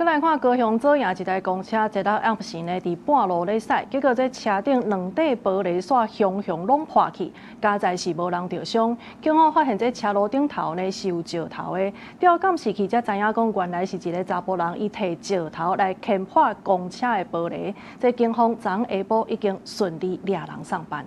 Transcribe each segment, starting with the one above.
閣來看高雄左營一台公車，昨昏暗時呢，佇半路咧駛，結果這車頂兩塊玻璃煞雄雄攏破去，佳哉是無人著傷。警方發現這車路頂頭呢是有石頭的，調監視器才知影講，原來是一个查埔人伊提石頭來掀破公車的玻璃。這警方昨下晡已經順利掠人送辦。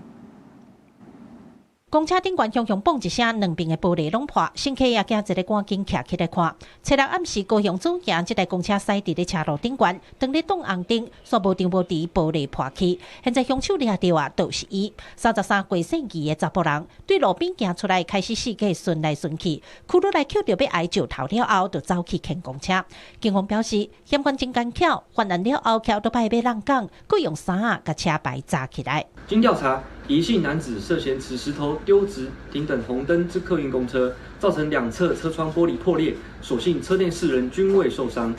公車頂懸雄雄嘣一聲，兩邊的玻璃攏破，乘客也驚一个趕緊徛起來看。初六暗時，高雄左營這台公車駛佇咧車路頂懸，當咧擋紅燈，煞無定無佇玻璃破去。現在兇手掠著啊，就是伊，33歲姓余的查埔人，對路邊行出來，開始四界巡來巡去，窟落來抾著欲挨石頭了後，就走去掀公車。警方表示，嫌犯真奸巧，犯案了後，騎歐多擺欲挵工，閣用衫仔共車牌紮起來。經調查，疑姓男子涉嫌持石頭丟擲停等紅燈之客運公車，造成兩側車窗玻璃破裂，所幸車內四人均未受傷。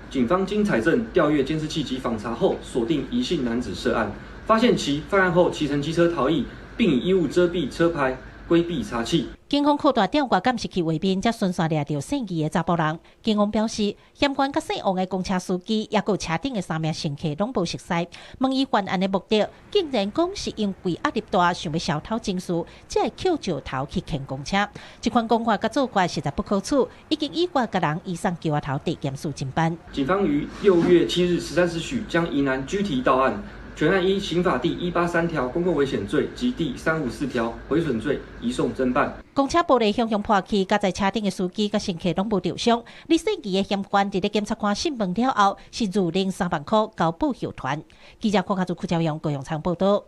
警方經採證、調閱監視器及訪查後，鎖定疑姓男子涉案，發現其犯案後騎乘機車逃逸，並以衣物遮蔽車牌，規避查緝。警方擴大調閱監視器畫面，才順紲掠著姓余的查埔人。警方表示，嫌犯佮姓王的公車司機，抑閣有車頂的三名乘客攏無熟似。問伊犯案的目的，竟然講是因為壓力大，想欲消透情緒，才會抾石頭去掀公車。這款講法佮做法實在不可取，已經依法共人移送橋仔頭地檢署偵辦。警方於6月7日13時許將疑男拘提到案。全案依刑法第183條公共危險罪及第354條毀損罪移送偵辦。公車玻璃雄雄破去，佳哉車頂的司機佮乘客攏無著傷。而姓余的嫌犯佇咧檢察官訊問了後，是自認3萬箍交保護團。記者郭家祖、柯昭陽高雄場報道。